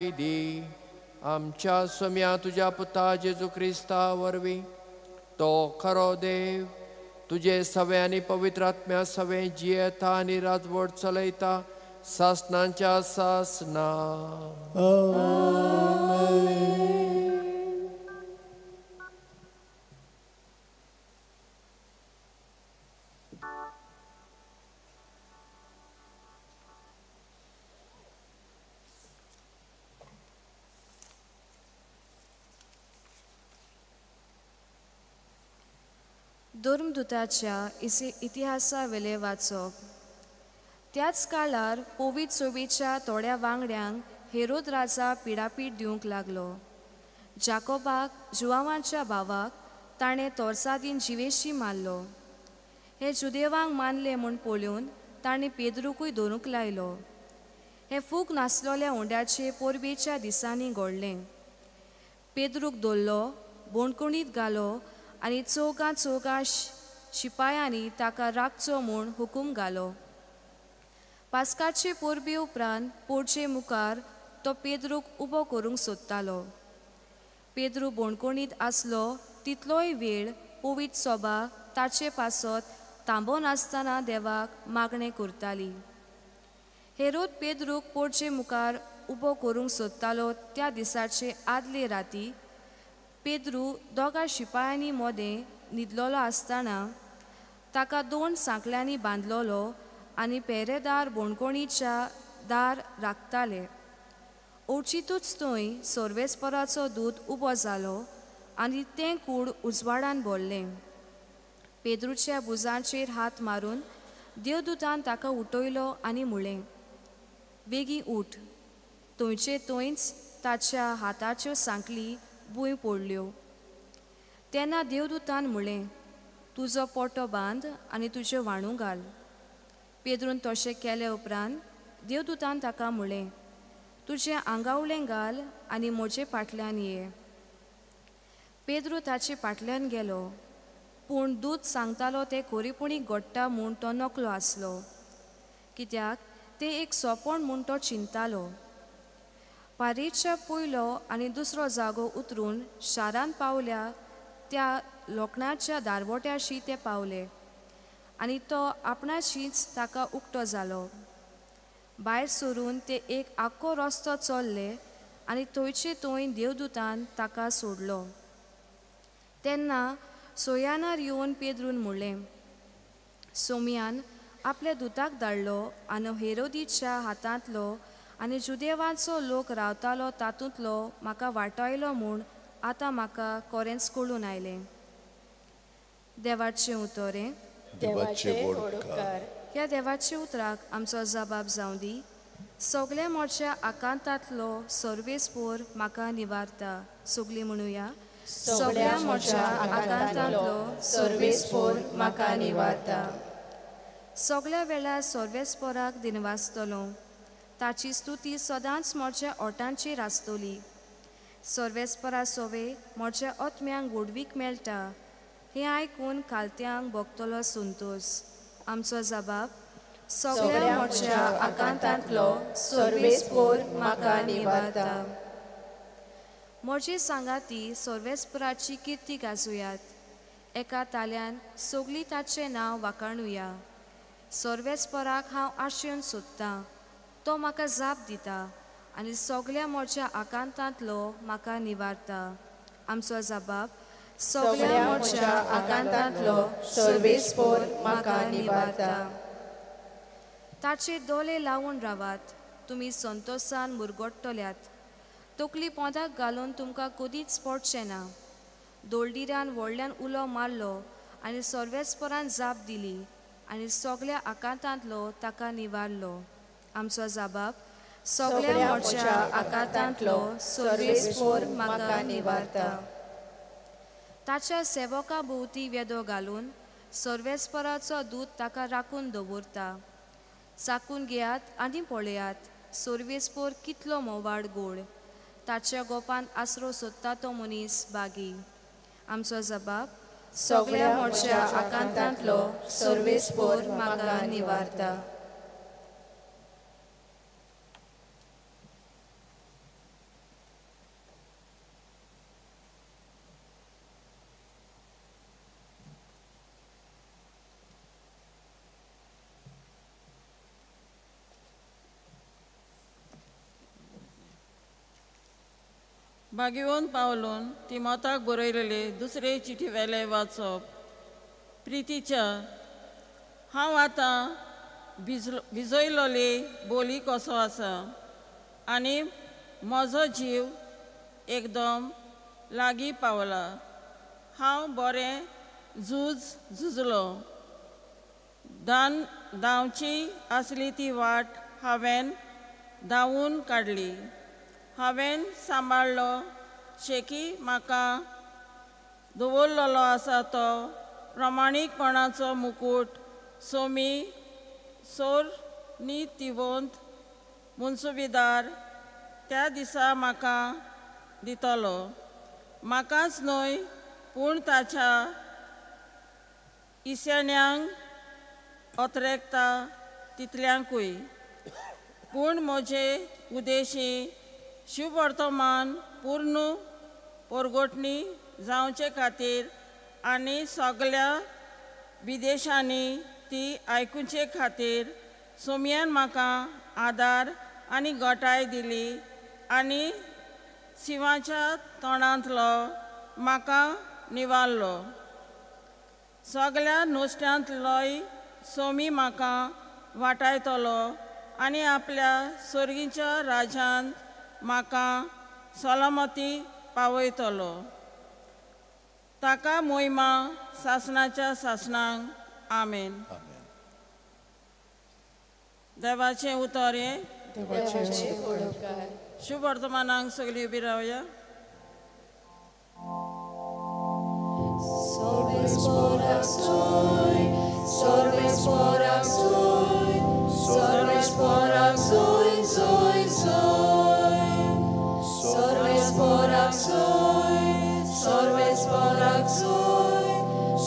दी आमच्या सोम्या तुज्या पुता जेजू क्रिस्ता वरवीं तो खरो देव तुजे सवे आनी पवित्र आत्म्या सवे जियेता आनी राजवट चलयता सासनांच्या सासना. धर्मदूताच्या इतिहासावेले वाचप. त्याच काळार पवित्र सोबेच्या थोड्या वांगड्यांक हेरोद राजा पिडापीड दिवंक लागलो. जाकोबाक जुवांवाच्या भावाक ताणें तोरसादीन जिवेशी मारलो. हे जुदेवांक मानले म्हूण पळोवन ताणें पेद्रूकूय धरूंक लायलो. हें फूक नासलेल्या उंड्याचे परबेच्या दिसांनी घडलें. पेद्रूक धरलो, बोणकुणीत घालो आनी चौगां चौगां शिपायांनी ताका राखचो म्हूण हुकूम घालो. पास्काचे परबे उपरांत पोडचे मुखार तो पेद्रूक उबो करूंक सोदतालो. पेद्रू बोणकोणीत आसलो तितलोय वेळ पवित्र सोबा ताचे पासत थांबोनासतना देवाक मागणें करताली. हेरोद पेद्रूक पोडचे मुखार उबो करूंक सोदतालो त्या दिसाचे आदले राती पेद्रू दोगां शिपायांनी मोदें न्हिदलेलो आसतना ताका दोन सांकळ्यांनी बांदलेलो आनी पेरेदार बोणकोणीच्या दार राखताले. अवचितूच थंय सर्वेस्पराचो दूत उबो जालो आनी तें कूड उजवाडान भरलें. पेद्रूच्या भुजांचेर हात मारून देवदूतान ताका उठयलो आनी म्हळें, वेगीं उठ. थंयचे थंयच ताच्या हाताच्यो सांकली भूंय पडल्यो. तेन्ना देवदूतान म्हळें, तुजो पोटो बांद आनी तुज्यो व्हाणू घाल. पेद्रून तशें केले उपरांत देवदूतान ताका म्हळें, तुजें आंगावळें घाल आनी म्हजे फाटल्यान ये. पेद्रू ताचे फाटल्यान गेलो, पूण दूत सांगतालो तें खोरेपणी घडटा म्हूण तो नकलो आसलो, कित्याक तें एक सोंपण म्हूण तो चिंतालो. पारेच्या पयलो आनी दुसरो जागो उतरून शारांत पावल्या त्या लोखणाच्या दारवट्याशी ते पावले आनी तो आपणाशीच ताका उक्तो जालो. भायर सरून ते एक आख्खो रस्तो चल्ले आनी थंयचे थंय देवदूतान ताका सोडलो. तेन्ना सोयानार येवन पेद्रून म्हणलें, सोमयान आपल्या दुताक धाडलो आनी हेरोदीच्या हातांतलो आनी जुदेवांचो लोक रावतालो तातूंतलो म्हाका वाटायलो म्हूण आतां म्हाका कोरेंच कळून आयलें. देवाचें उतरें. ह्या देवाच्या उतराक आमचो जबाब जावं दी. सगल्या मोठ्या आकांतांतलो सर्वेस्पोर म्हाका निवारता. सगलीं म्हणुया, सगल्या मोठ्या आकांतांतलो सर्वेस्पोर म्हाका निवारता. सगल्या वेळार सर्वेस्पोराक दिनवासतलो, ताची स्तुती सदांच म्हज्या ओठांचेर आसतली. सर्वेस्परा सोवे म्हज्या आत्म्यांक व्हडवीक मेळटा, हें आयकून खालत्यांक भोगतलो संतोस. आमचो जबाब, सगल्या म्हज्या आकांतांतलो सर्वेस्पोर म्हाका निवारता. म्हजे सांगाती सर्वेस्पराची किर्ती गाजोयात, एका ताल्यान सगलीं ताचें नांव वाखाणुया. सर्वेस्पराक हांव आशेन सोदतां, तो म्हाका जाप दिता आनी सगल्या म्हज्या आकांतांतलो म्हाका निवारता. आमचो जबाब, सगल्या म्हज्या आकांतांतलो सर्वेस्पोर म्हाका निवारता. ताचे दोळे लावन रावात, तुमी संतोसान मुरगट्टल्यात. तकली पोंदाक घालून तुमकां कदीच पडचें ना. दोळदिऱ्यान व्हडल्यान उलो मारलो आनी सर्वेस्परान जाप दिली आनी सगल्या आकांतांतलो ताका निवारलो. आमचो जबाब, सगल्या म्हज्या आकांतांतलो सर्वेस्पोर म्हाका निवारता. ताच्या सेवका भोंवती वेदो घालून सर्वेस्पराचो दूत ताका राखून दवरता. चाकून घेयात आनी पळयात सर्वेस्पोर कितलो मोवाळ गोड. ताच्या गोपान आसरो सोदता तो मनीस बागी. आमचो जबाब, सगल्या म्हज्या आकांतांतलो सर्वेस्पोर म्हाका निवारता. भाग्यवंत पावलून तिमोताक बरयलेले दुसरे चिठी वेले वाचप. प्रितीच्या हांव आतां भिजयलोले बोली कसो आसा आनी म्हजो जीव एकदम लागीं पावला. हांव बरें झूज झुजलो, धांवची आसली ती वाट हांवें धांवून काडली, हांवें सांबाळ्ळो शेकी म्हाका दवरलेलो आसा तो प्रमाणीकपणाचो मुकूट सोमी सोर नितिवंत मुन्सुबीदार त्या दिसा म्हाका दितलो. म्हाकाच न्हय पूण ताच्या इसण्यांक अत्रेकता तितल्यांकूय. पूण म्हजे उदेशी शुभवर्तमान पूर्ण परगटणी जावचे खातीर आनी सगळ्या विदेशांनी ती आयकुचे खातीर सोमयान म्हाका आदार आनी गटाय दिली आनी शिंवाच्या तोंडांतलो म्हाका निवारलो. सगळ्या नुस्त्यांतलोय सोमी म्हाका वाटायतलो आनी आपल्या सर्गीच्या राज्यांत म्हाका सलामती पावयतलो. ताका मोहिमा सासणाच्या सासणांक. आमेन. देवाचें उतर हें. शुभ वर्तमानांक सगळीं उबी रावया. Solves por solves por solves por soy, soy, soy. Solves por solves por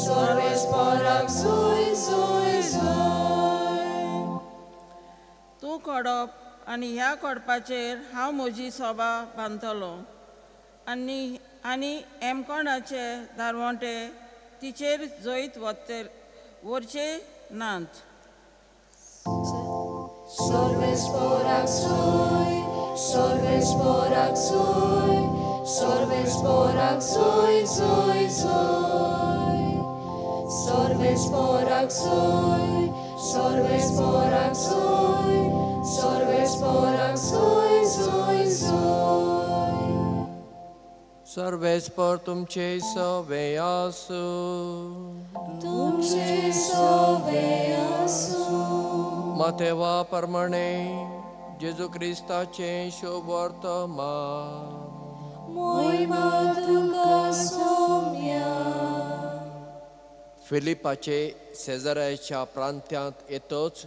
solves por soy, soy, soy. तूं कडप आनी ह्या कडपाचेर हांव म्हजी सभा बांदतलो आनी आनी एमकोणाचे दारवंटे तिचेर जैत वरचे नात. Solves por soy, solves por soy, solves por soy, soy, soy. Solves por soy, solves por soy, solves por soy, soy, soy. सर्वेस्पर तुमचे सवे आसूं. तुमचे सवे आसूं. मातेवा परमणे जेजू क्रिस्ताचें शुभ वर्तमान. मोहिमा तुका सोम्या. फिलिपाचे सेजाराच्या प्रांत्यांत येतच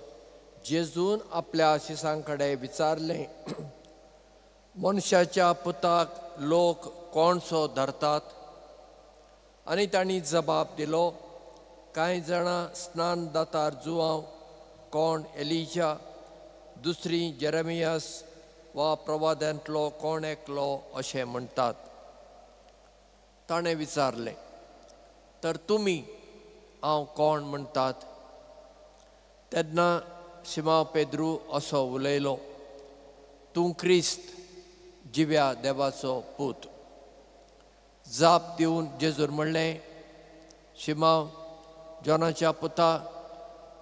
जेजून आपल्या शिसां कडेन विचारलें, मनशाच्या पुताक लोक कोणसो धरतात? आनी तांणी जबाब दिलो, कांय जाणां स्नान दातार जुवांव, कोण एलिजा, दुसरी जेरेमियास वा प्रवाद्यांतलो कोण एकलो अशें म्हणटात. ताणें विचारलें, तर तुमी हांव कोण म्हणटात? तेन्ना शिमांव पेद्रू असो उलयलो, तूं क्रिस्त, जिव्या देवाचो पूत. जाप दिवन जेजून म्हणलें, शिमांव जॉनाच्या पुता,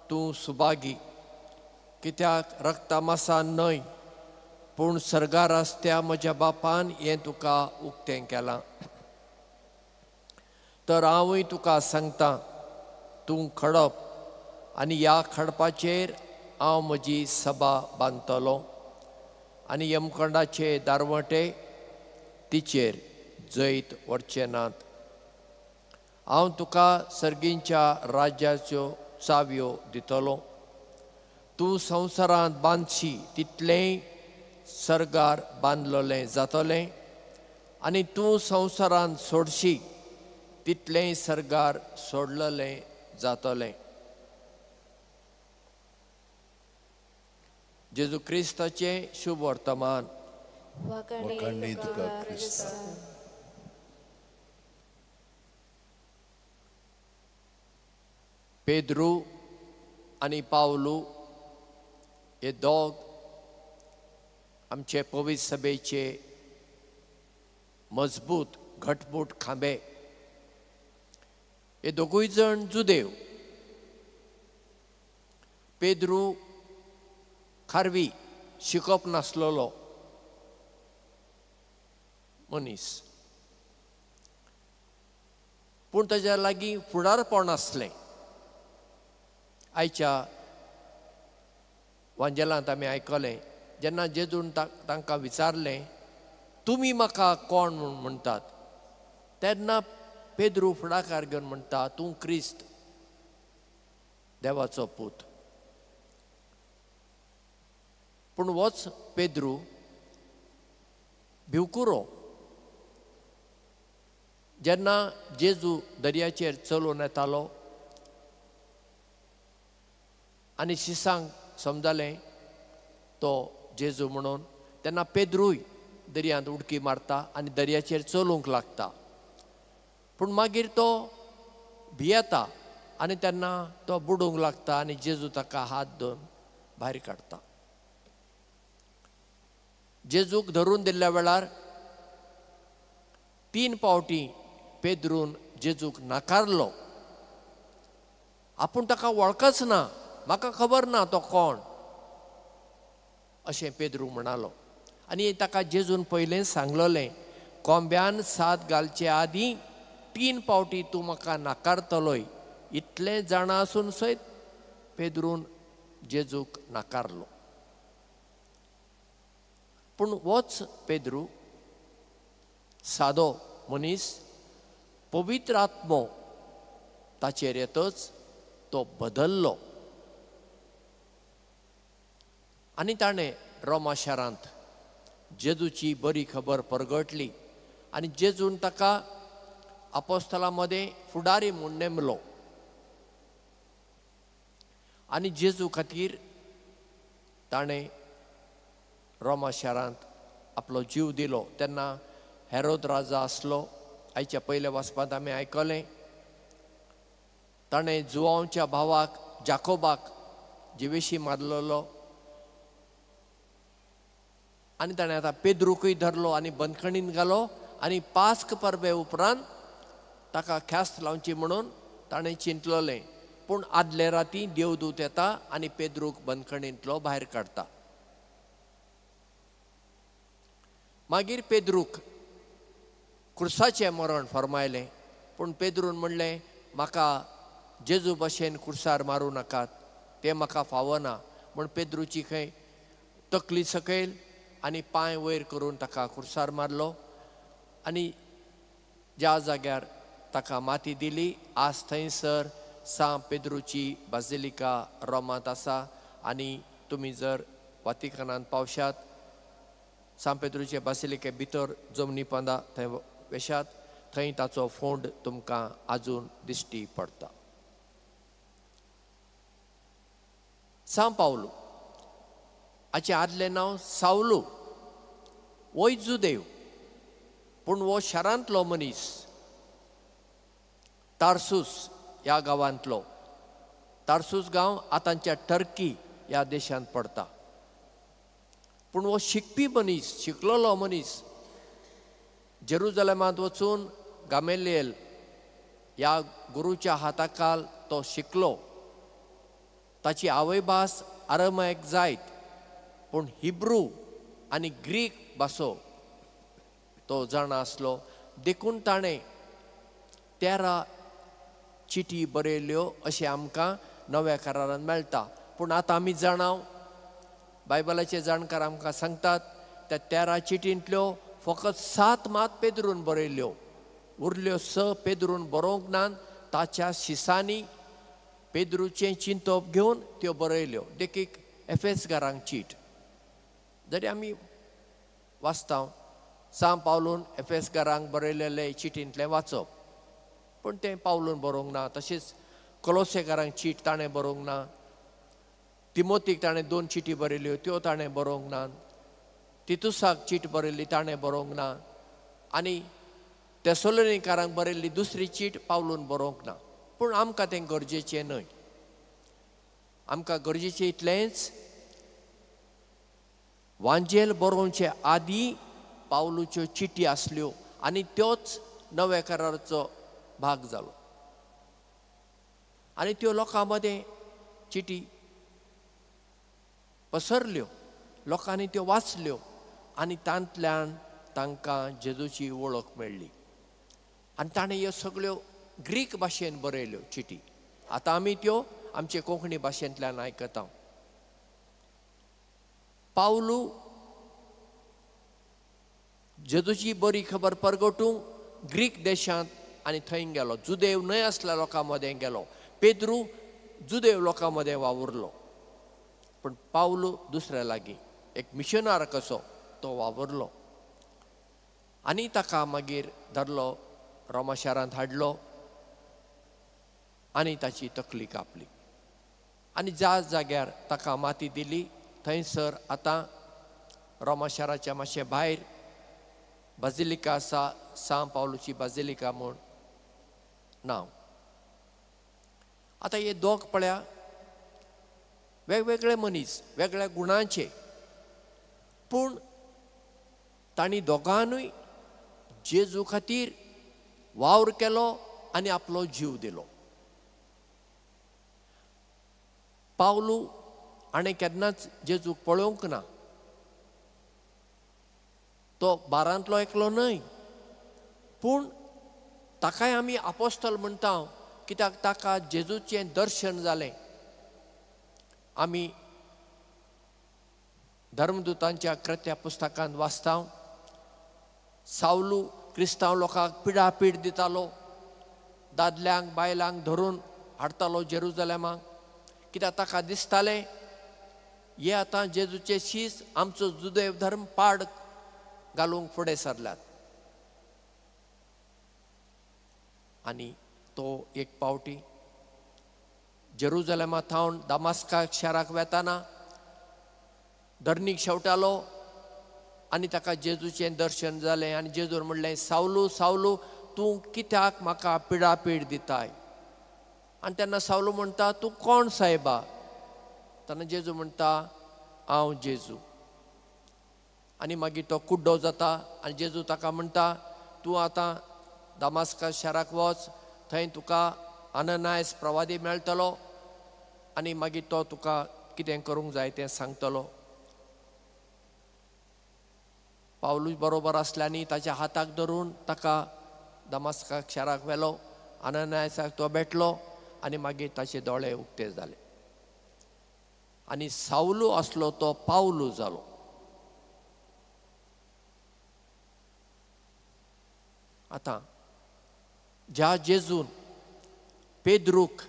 तूं सुभागी, कित्याक रक्ता मासान न्हय पूण सर्गार आसत्या म्हज्या बापान हें तुका उक्तें केलां. तर हांवूय तुका सांगता, तूं खडप आनी ह्या खडपाचेर हांव म्हजी सभा बांदतलो आनी यमखंडाचे दारवटे तिचेर जैत व्हरचे नात. हांव तुका सर्गींच्या राज्याच्यो चावयो दितलो. तूं संवसारांत बांदशी तितलेंय सर्गार बांदलेलें जातलें आनी तूं संवसारांत सोडशी तितलेंय सर्गार सोडलेलें जातलें. जेजू क्रिस्ताचें शुभ वर्तमान. वाखाणणी तुका क्रिस्ता. पेद्रू आनी पावलू हे दोग आमचे पवित्र सभेचे मजबूत घटमूट खांबे. हे दोगूय जण जुदेव. पेद्रू खारवी, शिकप नासलेलो मनीस, पूण ताच्या लागीं फुडारपण आसलें. आयच्या वांजेलांत आमी आयकलें, जेन्ना जेजून तांकां विचारलें तुमी म्हाका कोण म्हूण म्हणटात, तेन्ना पेद्रू फुडाकार घेवन म्हणटा तूं क्रिस्त, देवाचो पूत. पूण वच पेद्रू भिवकुरो. जेन्ना जेजू दर्याचेर चलून येतालो आनी शिसांक समजालें तो जेजू म्हणून, तेन्ना पेद्रूय दर्यांत उडकी मारता आनी दर्याचेर चलूंक लागता. पूण मागीर तो भियेता आनी तेन्ना तो बुडूंक लागता आनी जेजू ताका हात धरून भायर काडटा. जेजूक धरून दिल्ल्या वेळार 3 पावटी पेद्रून जेजूक नाकारलो. आपूण ताका वळखच ना, म्हाका खबर ना तो कोण, अशें पेद्रू म्हणालो. आनी ताका जेजून पयलें सांगलेलें, कोंब्यान साद घालचे आदीं 3 पावटी तूं म्हाका नाकारतलोय. इतलें जाणा आसून सयत पेद्रून जेजूक नाकारलो. पूण वच पेद्रू सादो मनीस, पवित्र आत्मो ताचेर येतच तो बदल्लो आनी ताणें रोमा शारांत जेजूची बरी खबर परगटली आनी जेजून ताका आपोस्तलां मदें फुडारी म्हूण नेमलो. आनी जेजू खातीर ताणें रोमा शारांत आपलो जीव दिलो. तेन्ना हेरोद राजा आसलो. आयच्या पयल्या वाचपांत आमी आयकलें, ताणें जुवांवच्या भावाक जाकोबाक जिवेशी मारलेलो आनी ताणें आतां पेद्रूकूय धरलो आनी बंदखणीन घालो आनी पास्क परबे उपरांत ताका ख्यास्त लावची म्हणून ताणें चिंतलेलें. पूण आदले राती देवदूत येता आनी पेद्रूक बंदखणींतलो भायर काडटा. मागीर पेद्रूक कुर्साचें मरण फर्मायलें. पूण पेद्रून म्हणलें, म्हाका जेजू भशेन कुर्सार मारूं नाकात, तें म्हाका फावना. म्हूण पेद्रूची खंय तकली सकयल आनी पांय वयर करून ताका कुर्सार मारलो आनी ज्या जाग्यार ताका माती दिली आज थंयसर सां पेद्रूची बाजिलिका रोमांत आसा. आनी तुमी जर वातिकानांत पावशात, सां पेद्रूचे बासिलिके भितर जमनी पंदा थंय वेशात, थंय ताचो फोंड तुमकां आजून दिश्टी पडटा. सां पावलू हाचें आदलें नांव सावलू. होय जुदेव, पूण हो शारांतलो मनीस, तार्सूस ह्या गांवांतलो. तार्सूस गांव आतांच्या टर्की ह्या देशांत पडटा. पूण हो शिकपी मनीस, शिकलेलो मनीस, जेरुजलेमांत वचून गामेलियल ह्या गुरूच्या हाताखाल तो शिकलो. ताची आवयभास आरमायक जायत, पूण हिब्रू आनी ग्रीक भासो तो जाणा आसलो. देखून ताणें 13 चिटी बरयल्यो अशें आमकां नव्या करारान मेळटा. पूण आतां आमी जाणाव, बायबलाचे जाणकार आमकां सांगतात, त्या 13 चिटींतल्यो फकत 7 मात पेद्रून बरयल्यो, उरल्यो 6 पेद्रून बरोवंक ना. ताच्या शिसांनी पेद्रूचें चिंतप घेवन त्यो बरयल्यो. देखीक एफेसगारांक चीट जरी आमी वाचता, सां पावलून एफेसगारांक बरयलेले चिटींतलें वाचप, पूण तें पावलून बरोवंक ना. तशेंच कोलोसेकारांक चीट ताणें बरोवंक ना. तिमोतीक ताणें 2 चिटी बरयल्यो, त्यो ताणें बरोवंक ना. तितुसाक चीट बरयल्ली ताणें बरोवंक ना. आनी तेसोलोनिकारांक बरयल्ली दुसरी चीट पावलून बरोवंक ना. पूण आमकां तें गरजेचें न्हय. आमकां गरजेचें इतलेंच, वांजेल बरोवचे आदीं पावलूच्यो चिटी आसल्यो आनी त्योच नव्या कराराचो भाग जालो. आनी त्यो लोकां मदें चिटी पसरल्यो, लोकांनी त्यो वाचल्यो आनी तांतल्यान तांकां जेजूची वळख मेळ्ळी. आनी ताणें ह्यो सगळ्यो ग्रीक भाशेन बरयल्यो चिटी. आतां आमी त्यो आमचे कोंकणी भाशेंतल्यान आयकता. पावलू जेजूची बरी खबर परगटूंक ग्रीक देशांत आनी थंय गेलो, जुदेव न्हय आसल्या लोकां मदें गेलो. पेद्रू जुदेव लोकां मदें वावुरलो, पूण पावलू दुसऱ्या लागीं एक मिशनार कसो तो वावुरलो. आनी ताका मागीर धरलो, रोमा शारांत हाडलो आनी ताची तकली कापली आनी ज्या जाग्यार ताका माती दिली थंयसर आतां रोमा शाराच्या मातशें भायर बाजिलिका आसा, सांव पावलूची बाजिलिका म्हूण नांव. आतां हे दोग पळया वेगवेगळे मनीस, वेगळ्या गुणांचे, पूण तांणी दोगांनूय जेजू खातीर वावर केलो आनी आपलो जीव दिलो. पावलू हाणें केन्नाच जेजूक पळोवंक ना, तो बारांतलो एकलो न्हय, पूण ताकाय आमी आपोस्तल म्हणटा कित्याक ताका जेजूचें दर्शन जालें. आमी धर्मदूतांच्या कृत्या पुस्तकांत वाचता, सावलू क्रिस्तांव लोकांक पिडापीड दितालो, दादल्यांक बायलांक धरून हाडटालो जेरुजलेमाक, कित्याक ताका दिसतालें हे आतां जेजूचे शीस आमचो जुदेव धर्म पाड घालूंक फुडें सरल्यात. आनी तो एक पावटी जेरुजलेमा थावन दामास्का शाराक वेताना धरणीक शेवटालो आनी ताका जेजूचें दर्शन जालें आनी जेजून म्हणलें, सावलू सावलू तूं कित्याक म्हाका पिडापीड दिताय? आनी तेन्ना सावलू म्हणटा, तूं कोण सायबा? तेन्ना जेजू म्हणटा, हांव जेजू. आनी मागीर तो कुड्डो जाता आनी जेजू ताका म्हणटा, तूं आतां दामास्का शाराक वच, थंय तुका अननायस प्रवादी मेळटलो आनी मागीर तो तुका कितें करूंक जाय तें सांगतलो. पावलूच बरोबर आसल्यानी ताच्या हाताक धरून ताका दामास्का शाराक व्हेलो, अननायसाक तो भेटलो आनी मागीर ताचे दोळे उक्ते जाले आनी सावलू आसलो तो पावलू जालो. आतां ज्या जेजून पेद्रूक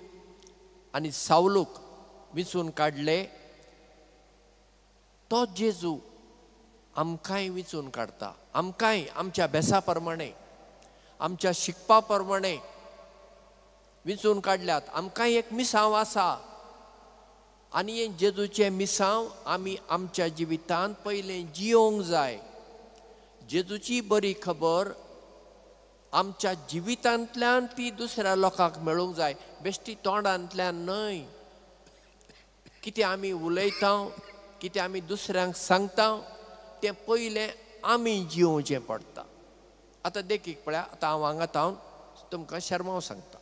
आनी सावलूक विंचून काडले तो जेजू आमकांय विंचून काडटा, आमकांय आमच्या भेसा प्रमाणे आमच्या शिकपा प्रमाणे विंचून काडल्यात. आमकांय एक मिसांव आसा आनी हें जेजूचें मिसांव आमी आमच्या जिवितांत पयलें जियोंक जाय. जेजूची बरी खबर आमच्या जिवितांतल्यान ती दुसऱ्या लोकांक मेळूंक जाय, बेश्टी तोंडांतल्यान न्हय. कितें आमी उलयता, कितें आमी दुसऱ्यांक सांगता तें पयलें आमी जियोवचें पडटा. आतां देखीक पळया, आतां हांव हांगा थावन तुमकां शर्मांव सांगता.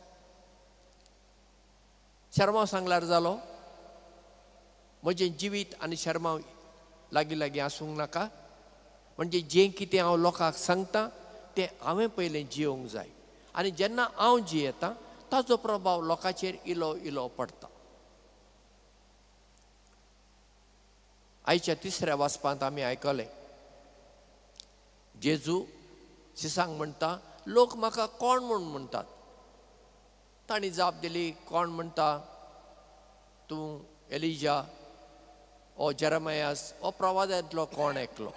शर्मांव सांगल्यार जालो, म्हजें जिवीत आनी शर्मांव लागीं लागीं आसूंक नाका, म्हणजे जें कितें हांव लोकांक सांगता तें हांवें पयलें जियोवंक जाय आनी जेन्ना हांव जियेता ताचो प्रभाव लोकांचेर इलो इलो पडटा. आयच्या तिसऱ्या वाचपांत आमी आयकलें, जेजू शिसांक म्हणटा, लोक म्हाका कोण म्हूण म्हणटात? तांणी जाप दिली, कोण म्हणटा तूं एलिजा ओ जेरेमियास ओ प्रवादांतलो कोण एकलो.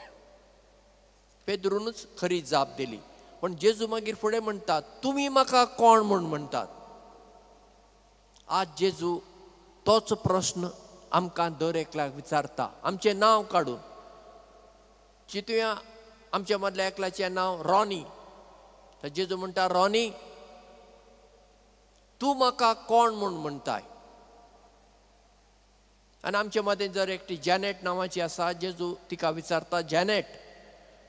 पेद्रूनच खरी जाप दिली, पण जेजू मागीर फुडें म्हणटा, तुमी म्हाका कोण म्हूण म्हणटात? आज जेजू तोच प्रस्न आमकां दर एकल्याक विचारता, आमचें नांव काडून. चिंतुया, आमच्या मदल्या एकल्याचें नांव रॉनी, तर जेजू म्हणटा, रॉनी तूं म्हाका कोण म्हूण म्हणटाय? आनी आमचे मदें जर एकटी जॅनेट नांवाची आसा, जेजू तिका विचारता, जॅनेट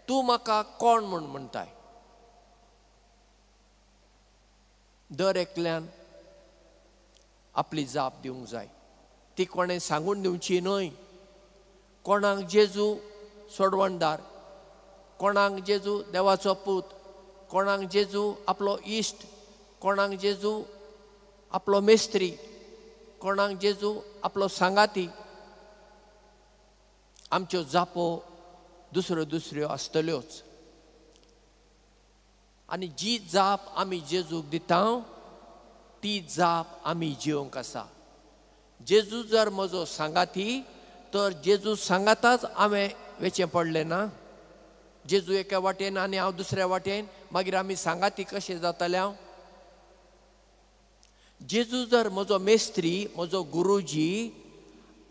तूं म्हाका कोण म्हूण म्हणटाय? दर एकल्यान आपली जाप दिवंक जाय. ती कोणें सांगून दिवची न्हय. कोणाक जेजू सोडवणदार, कोणाक जेजू देवाचो पूत, कोणाक जेजू आपलो इश्ट, कोणाक जेजू आपलो मेस्त्री, कोणाक जेजू आपलो सांगाती. आमच्यो जापो दुसऱ्यो दुसऱ्यो आसतल्योच. आनी जी जाप आमी जेजूक दिता ती जाप आमी जिवंक आसा. जेजू जर म्हजो सांगाती तर जेजू सांगाताच हांवें वेचें पडलें ना. जेजू एका वाटेन आनी हांव दुसऱ्या वाटेन, मागीर आमी सांगाती कशें जातले? हांव जेजू जर म्हजो मेस्त्री, म्हजो गुरुजी,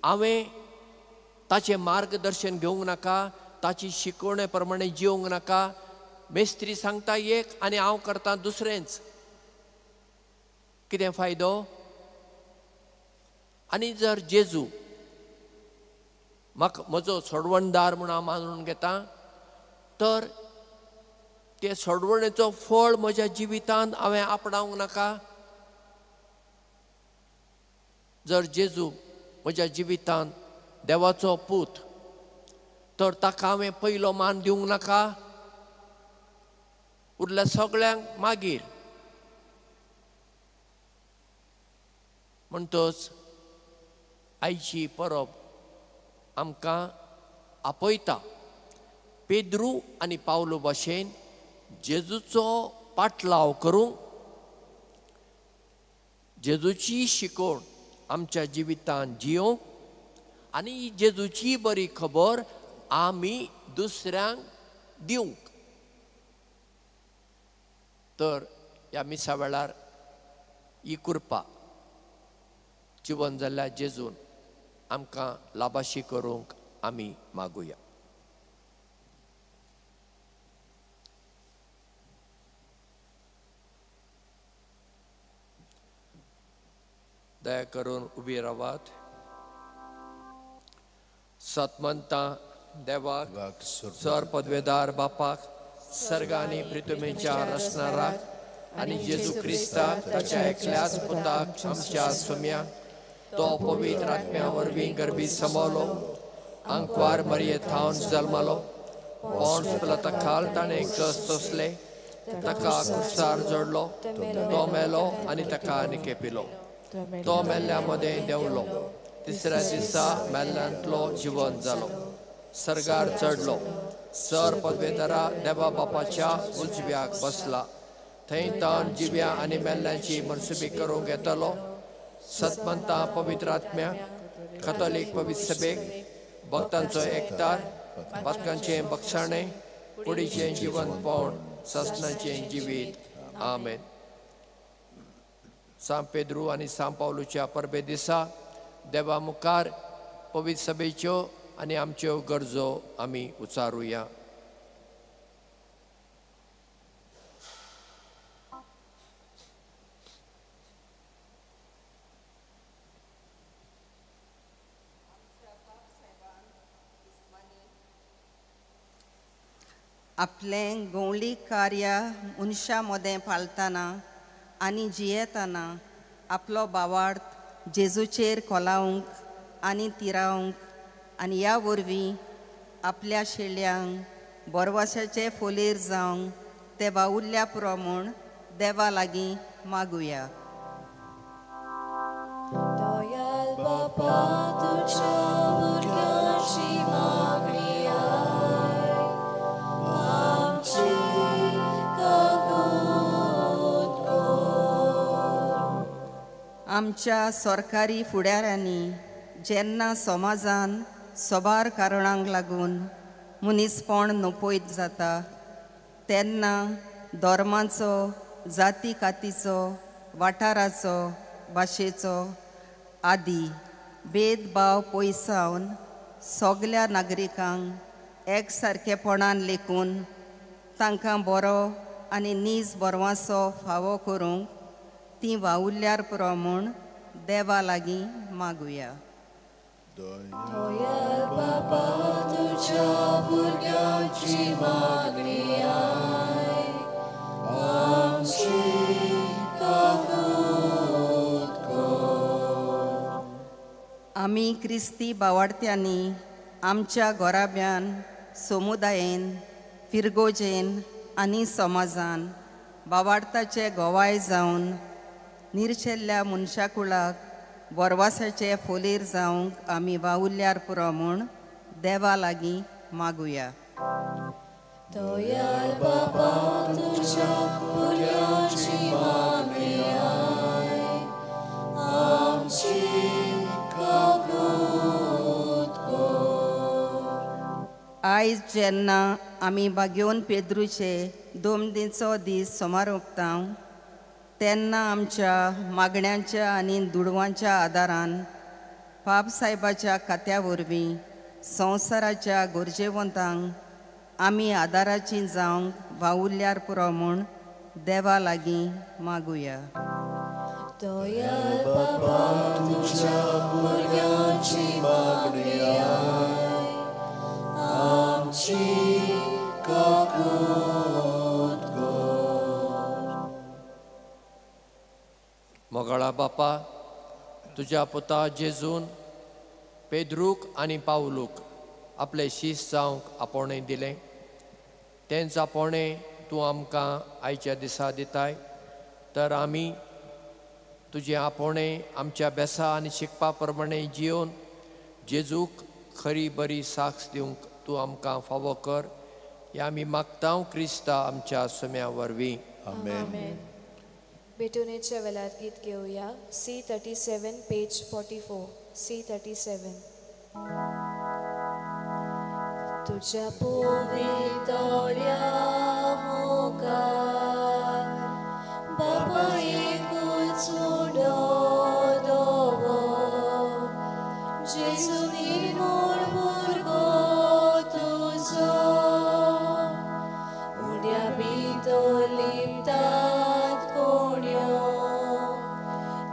हांवें ताचें मार्गदर्शन घेवंक नाका, ताची शिकवणे प्रमाणे जिवंक नाका. मेस्त्री सांगता एक आनी हांव करता दुसरेंच, कितें फायदो? आनी जर जेजू म्हाका म्हजो सोडवणदार म्हूण हांव मानून घेता तर ते सोडवणेचो फळ म्हज्या जिवितांत हांवें आपणावंक नाका. जर जेजू म्हज्या जिवितांत देवाचो पूत तर ताका हांवें पयलो मान दिवंक नाका, उरल्या सगळ्यांक मागीर. म्हणटच आयची परब आमकां आपयता पेद्रू आनी पावलो भाशेन जेजूचो पाटलाव करूंक, जेजूची शिकवण आमच्या जिवितांत जियोंक आनी जेजूची बरी खबर आमी दुसऱ्यांक दिवंक. तर ह्या मिसा वेळार ही कृपा जिवन जाल्ल्या जेजून आमकां लाभाशी करूंक आमी मागुया. दया करून उबी रावात. सतमंता देवाक, सर पदवेदार बापाक, सर्ग आनी पृथ्वीच्या रचणाराक आनी जेजू क्रिस्ताक ताच्या एकल्याच पुताक आमच्या सोम्याक, तो पवित्र आत्म्या वरवीं गर्भी समवलो, आंकवार मरये थावन जल्मलो, पोंस पिलाता खाल ताणें कस सोंसले, ताका कुर्सार जोडलो, तो मेलो आनी ताका निकेपिलो, तो मेल्ल्या मदें देंवलो, तिसऱ्या दिसा मेल्ल्यांतलो जिवन जालो, सर्गार चडलो, सर पदवेदारा देवा बापाच्या उजव्याक बसला, थंय तावन जिव्या आनी मेल्ल्यांची मनसुबी करूंक येतलो. सतमंता पवित्र आत्म्या, कथोलीक पवित्र सभेक, भक्तांचो एकतार, पातकांचें बक्षाणें, कुडीचें जिवनपण, सासणाचें जिवीत. आमेन. सांत पेद्रू आनी सांत पावलूच्या परबे दिसा देवा मुखार पवित्र सभेच्यो आनी आमच्यो गरजो आमी उचारुया. आपलें गवळी कार्य मनशां मदें पाळतना आनी जियेतना आपलो भावार्थ जेजूचेर कोलावंक आनी तिरावंक आनी ह्या वरवीं आपल्या शेळ्यांक बोरवासाचे फोलेर जावंक ते वावुरल्या पुरो म्हूण देवा लागीं मागुया. दयाल बापा तुज्या भुरग्यांची मागणी आय, आमची काकूत कर. आमच्या सरकारी फुडाऱ्यांनी जेन्ना समाजान सबार कारणांक लागून मनीसपण नपयत जाता तेन्ना धर्माचो, जाती कातीचो, वाठाराचो, भाशेचो आदी भेदभाव पयसावन सगल्या नागरिकांक एकसारकेपणान लेखून तांकां बरो आनी नीज बरवासो फावो करूंक ती वावुरल्यार पुरो म्हूण देवा लागीं मागुया. दयाल बापा तुज्या भुरग्यांची मागणी आय, आमची काकूत आमी क्रिस्ती बावाडत्यांनी आमच्या घराब्यान, समुदायेन, फिरगोजेन आनी समाजान बावाडताचे गोवाय जावन निर्शेल्ल्या मनशाकुळाक बरवासाचे फोलीर जावंक आमी वावुरल्यार पुरो म्हूण देवा लागीं मागुया. दयाळ बाबा तुझ्या भुरग्यांची मागणी आय, आमची काकूत कर. आयज जेन्ना आमी बागेवन पेद्रूचे दोमदीचो दीस समारोपता तेन्ना आमच्या मागण्यांच्या आनी दुडवांच्या आदारान पाप साहेबाच्या खात्या वरवीं संवसाराच्या गरजेवंतांक आमी आदाराची जावंक वावुरल्यार पुरो म्हूण देवा लागीं मागुया. दयाळ बाबा तुझ्या भुरग्यांची मागणी आय, आमची काकूत कर. मोगाळा बापा, तुज्या पुता जेजून पेद्रूक आनी पावलूक आपले शीस जावंक आपोवणें दिलें, तेंच आपोवणें तूं आमकां आयच्या दिसा दिताय. तर आमी तुजें आपोवणें आमच्या बेसा आनी शिकपा प्रमाणें जियोवन जेजूक खरी बरी साक्ष दिवंक तूं आमकां फावो कर, हें आमी मागता क्रिस्ता आमच्या सम्या वरवीं. आमेन. भेटवणेच्या वेळार गीत घेवया. C37 page 44. C37. तुझ्या पवितोड्या मुखार बाबा एकूच उडो दवर, जेजू निर्मूळ भुरगो तुजो, उड्या भितर लिपतात कोण्यो,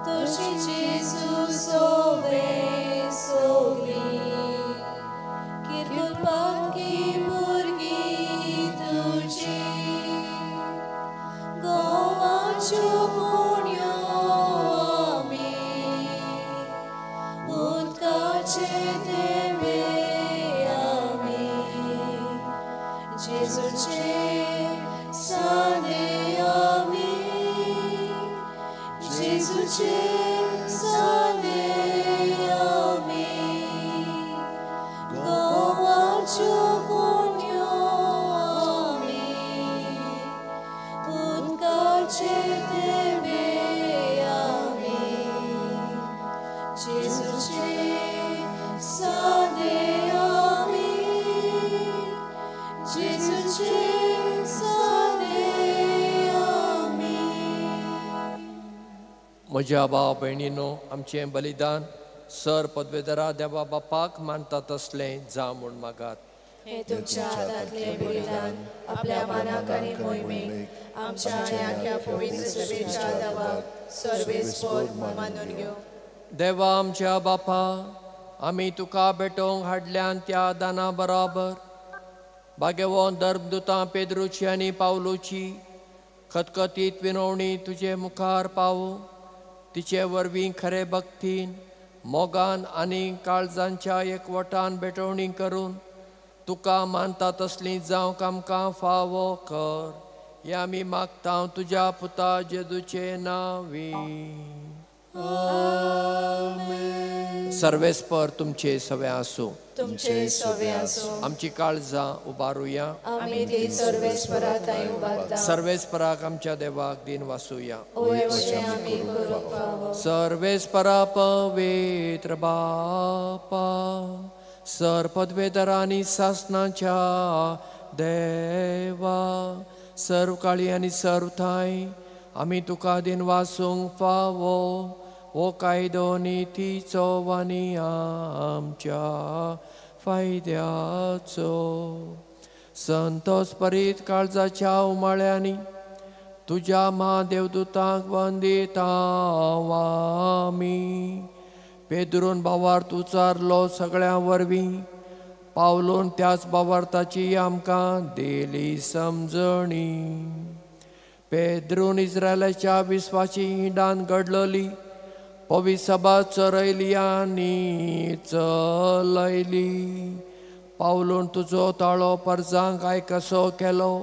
तुजी जेजू सोवे सोगली, किरकोळ पातकी भुरगीं तुजी, गोवाच्यो कोण्यो आमी, उदकाचे थेंबे आमी, जेजूचे सादे आमी, जेजूचे सादे आमी, गोवाच्यो कोण्यो आमी, उदकाचे थेंबे आमी, जेजूचे सादे आमी, जेजूचे सादे आमी. म्हज्या भाव भयणीनो, आमचें बलिदान सर पदवेदरा देवा बापाक मानता तसलें जावं म्हूण मागात. हे तुमच्या हातांतलें बलिदान आपल्या मानाक आनी मोहिमेक आमच्या आनी आख्या पवित्र सभेच्या देवाक सर्वेस्पर मानून घेवं. देवा आमच्या बापा, आमी तुका भेटोवंक हाडल्यान त्या दाना बराबर भाग्यवंत धर्मदुतां पेद्रूची आनी पावलूची खतखतीत विनवणी तुजे मुखार पावूं, तिचे वरवीं खरे भक्तीन मोगान आनी काळजांच्या एकवटान भेटवणी करून तुका मानता तसली जावंक आमकां फावो कर, हें आमी मागता तुज्या पुता जेजूचे नांवी. सर्वेस्पर तुमचे सवे आसूं. तुमचे सवे आसूं. आमची काळजां उबारुया. आमी ती सर्वेस्परा थंय उबारता. सर्वेस्पराक आमच्या देवाक दिन वासुया. आमी करूंक फावो. सर्वेस्परा पवित्र बापा, सर पदवेदरांनी सासनाच्या देवा, सर्व काळी आनी सर्व ठांय आमी तुका दिन वासूंक फावो हो कायदो नितीचो आनी आमच्या फायद्याचो. संतोष परीत काळजाच्या उमाळ्यांनी तुज्या म्हादेवदुतांक वंदिता आमी. पेद्रून भावार्थ उचारलो सगळ्यां वरवीं, पावलून त्याच भावार्थाची आमकां दिली समजणी. पेद्रून इस्रायलाच्या विस्वासी हिंडान घडलोली पवी सभा चरयली आनी चलयली. पावलून तुजो ताळो परजांक आयकसो केलो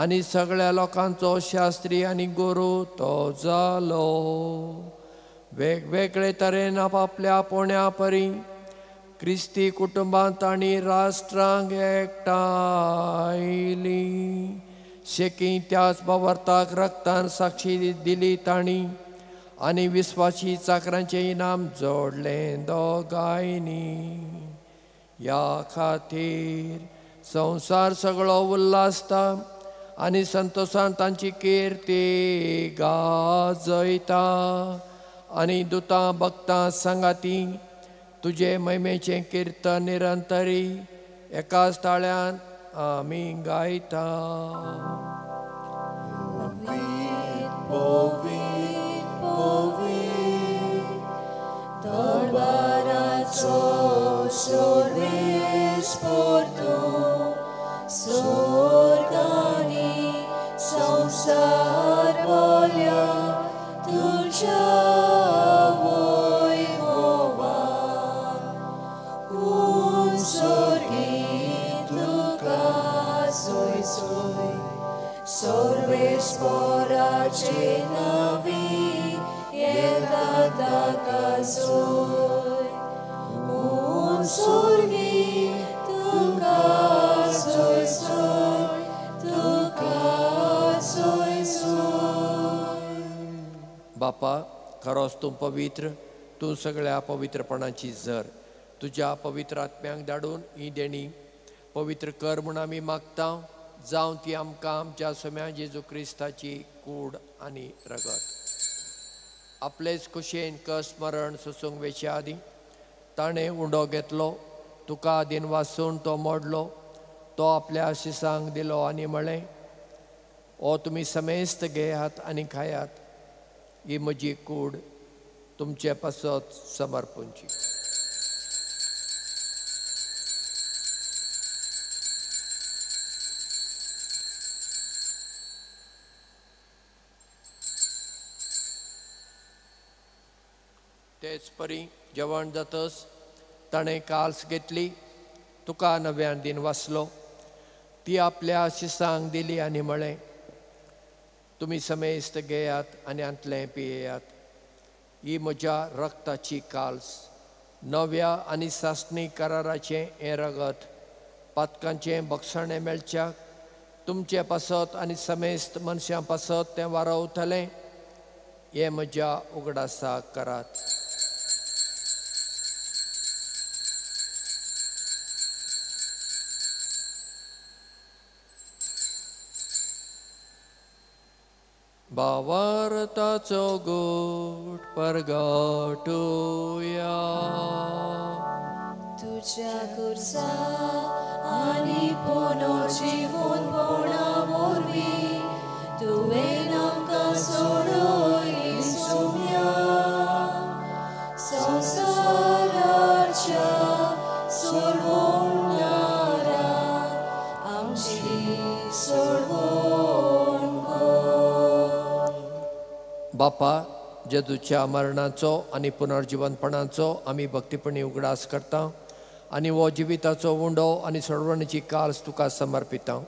आनी सगळ्या लोकांचो शास्त्री आनी गुरू तो जालो. वेगवेगळे तरेन आपापल्या पोण्या परी क्रिस्ती कुटुंबांत आनी राष्ट्रांक एकठांयली. शेकी त्याच बावर्ताक रक्तान साक्षी दिली तांणी आनी विस्वासी चाकरांचें इनाम जोडलें दोगांयनी. ह्या खातीर संवसार सगळो उल्हासता आनी संतोशान तांची किर्ती गाजयता आनी दुतां भक्तां सांगाती तुजे महिमेचें किर्तन निरंतरी एकाच ताळ्यान आमी गायता. दरबाराचो सर्वेस्पर तूं स्वर्गानी संवसार भरल्या तुज्या वैभवान. कोण स्वर्गी तुका सोय सोय सर्वेस्पराचे नांवी येता ताका सोय. कोण स्वर्गी तुका सोय सोय तुका सोय सोय. बापा, खरोच तूं पवित्र, तूं सगळ्या पवित्रपणाची झर. तुज्या पवित्र आत्म्यांक धाडून ही देणी पवित्र कर म्हूण आमी मागता. जावं ती आमकां आमच्या सोम्या जेजू क्रिस्ताची कूड आनी रगत. आपलेच कुशेन कस मरण सोसूंक वेचे आदीं ताणें उंडो घेतलो, तुका दिन वासून तो मोडलो, तो आपल्या शिसांक दिलो आनी म्हळें, ओ तुमी समेस्त घेयात आनी खायात, ही म्हजी कूड तुमचे पासत समर्पूंची. तेच परी जेवण जातच ताणें काल्स घेतली, तुका नव्यान दिन वाचलो, ती आपल्या शिसांक दिली आनी म्हळें, तुमी समेस्त घेयात आनी हांतलें पियेयात, ही म्हज्या रक्ताची काल्स, नव्या आनी सासणी कराराचें हें रगत पातकांचें बक्षाणें मेळच्याक तुमचे पासत आनी समेस्त मनशां पासत तें वारवतलें. हें म्हज्या उगडासाक करात. भावार्थाचो गोट परगटुया. तुज्या खुर्सा आनी पुनर्जीवनपणा वरवीं तुवें आमकां सोडयली सोम्या. संवसाराच्या सोडवणारा आमची सोडवण कर. बापा, जेजूच्या मरणाचो आनी पुनर्जीवनपणाचो आमी भक्तीपणी उगडास करता आनी हो जिविताचो उंडो आनी सोडवणेची काल्स तुका समर्पिता.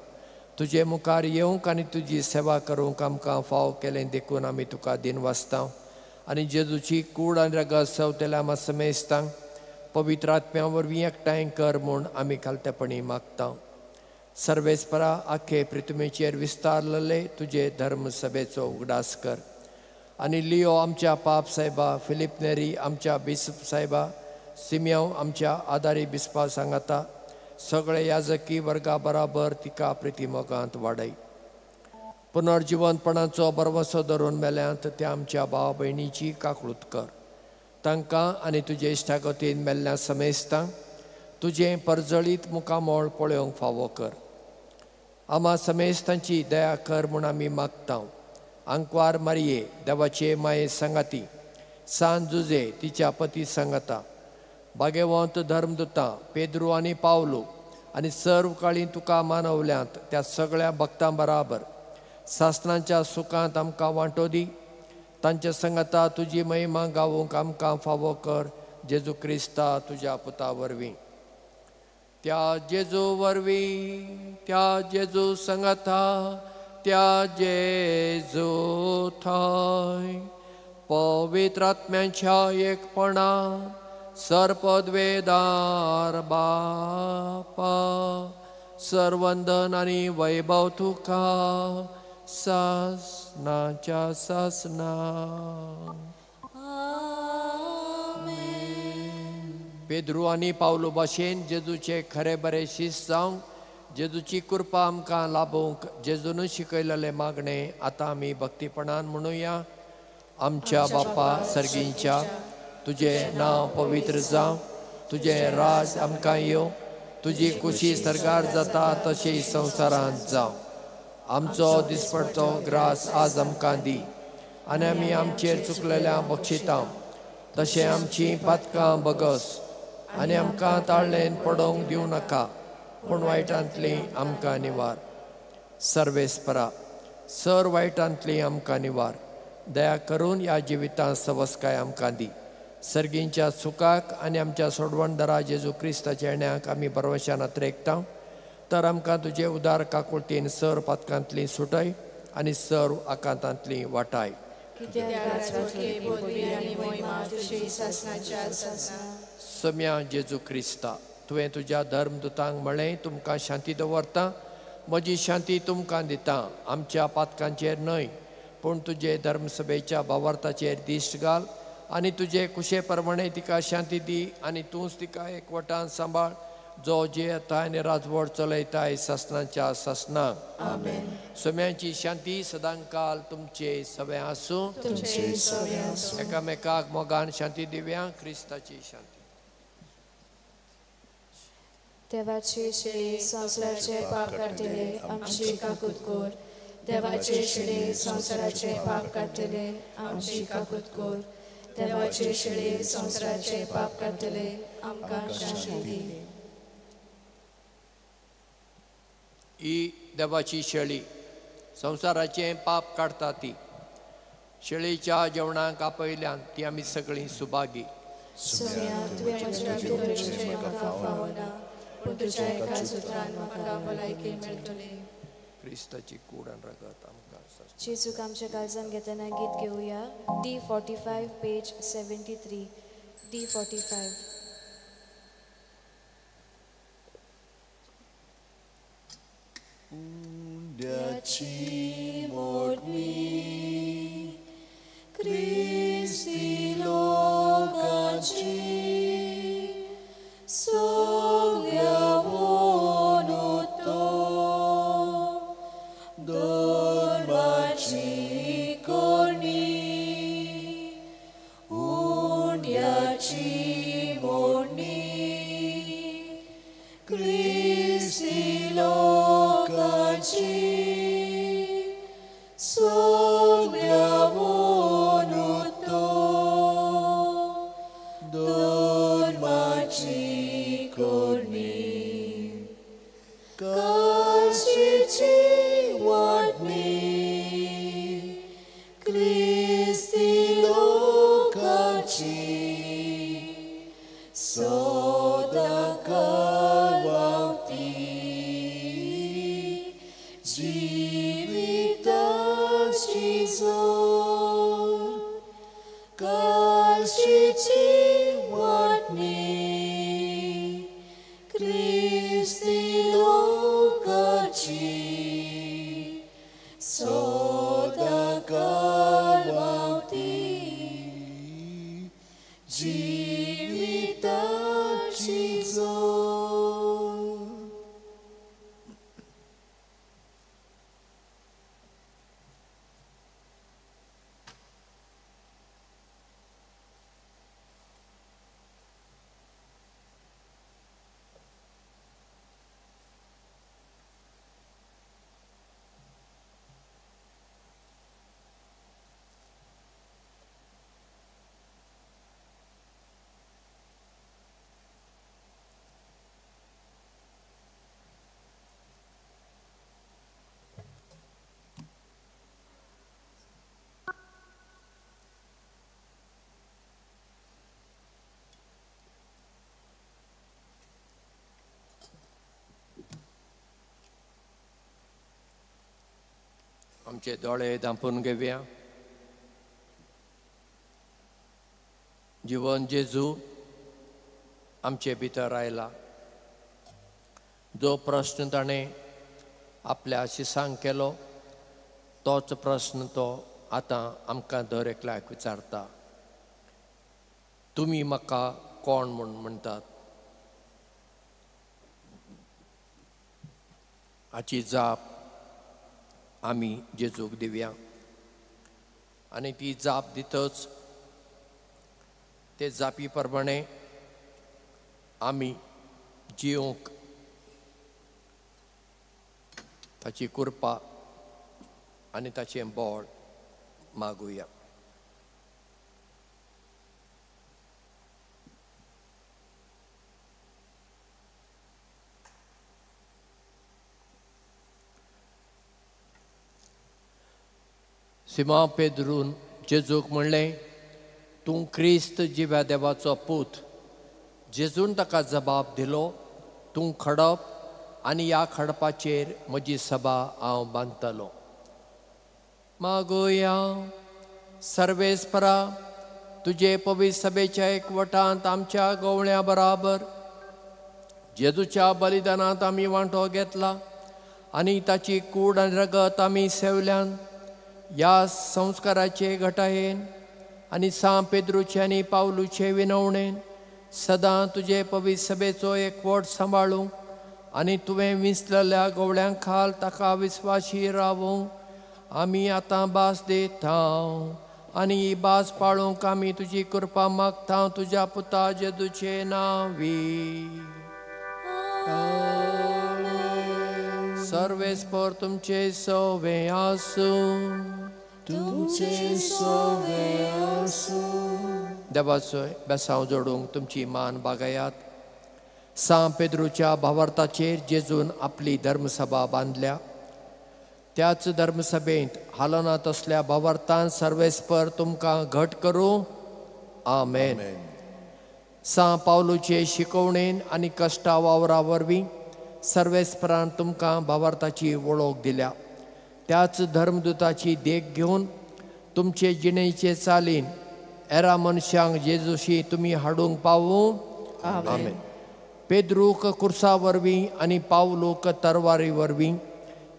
तुजे मुखार येवंक आनी तुजी सेवा करूंक आमकां फाव केलें देखून आमी तुका दिन वाचता आनी जेजूची कूड आनी रगत सवतेल्या आमा समेस्तांक पवित्र आत्म्या वरवीं एकठांय कर म्हूण आमी खालतेपणी मागता. सर्वेस्परा, आखे पृथ्वीचेर विस्तारलेले तुजे धर्म सभेचो उगडास कर आनी लियो आमच्या पाप साहेबा, फिलीप नेरी आमच्या बिस्प साहेबा, सिमियांव आमच्या आदारी बिस्पा सांगाता सगळे याजकी वर्गा बराबर तिका प्रितीमोगांत वाडय. पुनर्जिवनपणाचो भरवसो धरून मेल्यांत त्या आमच्या भाव भयणीची काकळूत कर. तांकां आनी तुजे इश्टागतीन मेल्ल्या समेस्तांक तुजें परजळीत मुखामळ पळोवंक फावो कर. आमा समेस्तांची दया कर म्हूण आमी मागता. आंकवार मारये देवाचे माये सांगाती, सान जुजे तिच्या पती सांगाता, भागेवंत धर्मदुतां पेद्रू आनी पावलू आनी सर्व काळी तुका मानवल्यांत त्या सगळ्या भक्तां बराबर सासणाच्या सुखांत आमकां वांटो दी. तांच्या संगता तुजी महिमा गावूंक आमकां फावो कर जेजू क्रिस्ता तुज्या पुता वरवीं. त्या जेजू वरवीं, त्या जेजू संगता, त्या जेजू थंय पवित्र आत्म्यांच्या एकपणान सर्पद्वेदार बापा सर्वंदन आनी वैभव तुका सासनाच्या सासना. पेद्रू आनी पावलो भाशेन जेजूचे खरे बरे शिस्त जावंक जेजूची कृपा आमकां लाभोवंक जेजून शिकयलेलें मागणें आतां आमी भक्तीपणान म्हणुया. आमच्या बापा सर्गींच्या, तुजें नांव पवित्र जावं, तुजें राज आमकां येवं, तुजी कुशी सर्गार जाता तशी संवसारांत जावं. आमचो दिसपडतो ग्रास आज आमकां दी आनी आमी आमचेर चुकलेल्या बक्षिता तशें आमचीं पातकां बगस आनी आमकां ताळ्ळेन पडोवंक दिवं नाका, पूण वायटांतली आमकां निवार. सर्वेस्परा सर वायटांतली आमकां निवार. दया करून ह्या जिवितांत सवस्काय आमकां दी. सर्गींच्या सुखाक आनी आमच्या सोडवणदारा जेजू क्रिस्ताच्या येण्याक आमी भरवशान अत्रेकता. तर आमकां तुजे उदार काकुळतीन सर पातकांतली सुटय आनी सर्व आकांतांतली वाटाय. सम्या जेजू क्रिस्ता, तुवें तुज्या धर्मदूतांक म्हळें, तुमकां शांती दवरता, म्हजी शांती तुमकां दिता. आमच्या पातकांचेर न्हय पूण तुजे धर्मसभेच्या भावार्थाचेर दिश्ट घाल आनी तुजे कुशे प्रमाणे तिका शांती दी आनी तूंच तिका एकवटान सांबाळ, जो जियेता आनी राजवट चलयताय सासनाच्या सासनाक. सम्यांची शांती सदांकाल तुमचे सगळे आसूं. एकामेकाक मोगान शांती दिव्या. क्रिस्ताची शांती. देवाचे शिळे संवसाराचे पाप काडटले आमची काकूत कर. देवाचे शिळे संवसाराचे पाप काडटले आमची काकूत कर. देवाचे शिळे संवसाराचे पाप काडटले आमकां शांती दी. ही देवाची शेळी संवसाराचें पाप काडटा. ती शेळीच्या जेवणाक आपयल्यान ती आमी सगळीं सुभागी. क्रिस्ताची कूड आनी रगत आमकां. जेजूक आमच्या काळजान घेतना गीत घेवया. D45 page 73. D45. उंड्याची मोडणी क्रिस्ती लोकांची सगल्या वनुतो धर्माची करणी. उंड्याची मोडणी क्रिस्ती लोकांची सगल्या वनुतो धर्माची करणी. काशीची वाटणी क्रिस्ती लोकांची सदांकाळ व्हांवती जिविताची जोर. काशीची वाटणी क्रिस्ती लोकांची सदांकाळ व्हांवती जिविताची जोर. आमचे दोळे धांपून घेवया. जिवन जेजू आमचे भितर आयला. जो प्रश्न ताणें आपल्या शिसांक केलो तोच प्रश्न तो आतां आमकां दर एकल्याक विचारता. तुमी म्हाका कोण म्हूण म्हणटात? हाची जाप आमी जेजूक दिवया आनी ती जाप दितच ते जापी प्रमाणे आमी जिवंक ताची कृपा आनी ताचें बळ मागुया. सिमा पेद्रून जेजूक म्हणलें, तूं क्रिस्त जिव्या देवाचो पूत. जेजून ताका जबाब दिलो, तूं खडप आनी ह्या खडपाचेर म्हजी सभा हांव बांदतलो. मागोया. सर्वेस्परा, तुजे पवित्र सभेच्या एकवटांत आमच्या गवळ्या बराबर जेजूच्या बलिदानांत आमी वांटो घेतला आनी ताची कूड आनी रगत आमी सेवल्यान. ह्या संस्काराचे घटायेन आनी सां पेद्रूचे आनी पावलूचे विनवणेन सदां तुजे पवित्र सभेचो एकवट सांबाळूंक आनी तुवें विंचलेल्या गवळ्यां खाल ताका विस्वाशी रावूंक आमी आतां भास दिता आनी ही भास पाळूंक आमी तुजी कृपा मागता तुज्या पुता जेजूचे नांवी. सर्वेस्पर तुमचे सवे आसूं. तुमचे सवे आसूं. देवाचो बेसांव जोडूंक तुमची मान बागायात. सां पेद्रूच्या भावार्थाचेर जेजून आपली धर्मसभा बांदल्या. त्याच धर्मसभेंत हालना तसल्या भावार्थान सर्वेस्पर तुमकां घट करूं. आमेन. सां पावलूचे शिकवणेन आनी कश्टा वावरा वरवीं सर्वेस्परान तुमकां भावार्थाची वळख दिल्या. त्याच धर्मदूताची देख घेवन तुमचे जिणेचे चालीन एरा मनशांक जेजूशी तुमी हाडूंक पावूं. आमेन. पेद्रूक कुर्सा वरवीं आनी पावलूक तरवारी वरवीं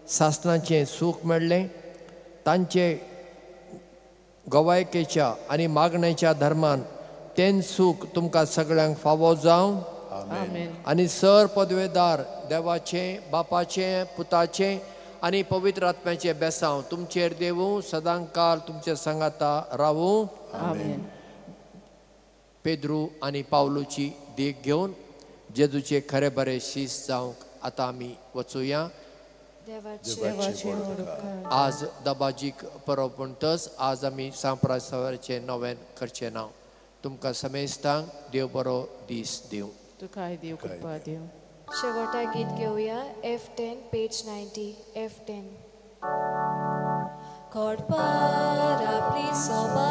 सासणाचें सूख मेळ्ळें. तांचे गवायकेच्या आनी मागण्याच्या धर्मान तें सूख तुमकां सगळ्यांक फावो जावं. आनी सर पदवेदार देवाचें, बापाचें, पुताचें आनी पवित्र आत्म्याचें बेसांव तुमचेर देवूं, सदांकाल तुमचे सांगाता रावूं. पेद्रू आनी पावलूची देख घेवन जेजूचे खरे बरे शीस जावंक आतां आमी वचुया. आज दबाजीक परब म्हणटच आज आमी सांप्रासाचें नवेन करचें ना. तुमकां समेस्तांक देव बरो दीस दिवं. तुकाय देव कृपा दिवं. शेवटा गीत घेवया. F10 page 90. F10. खडपार आपली सभा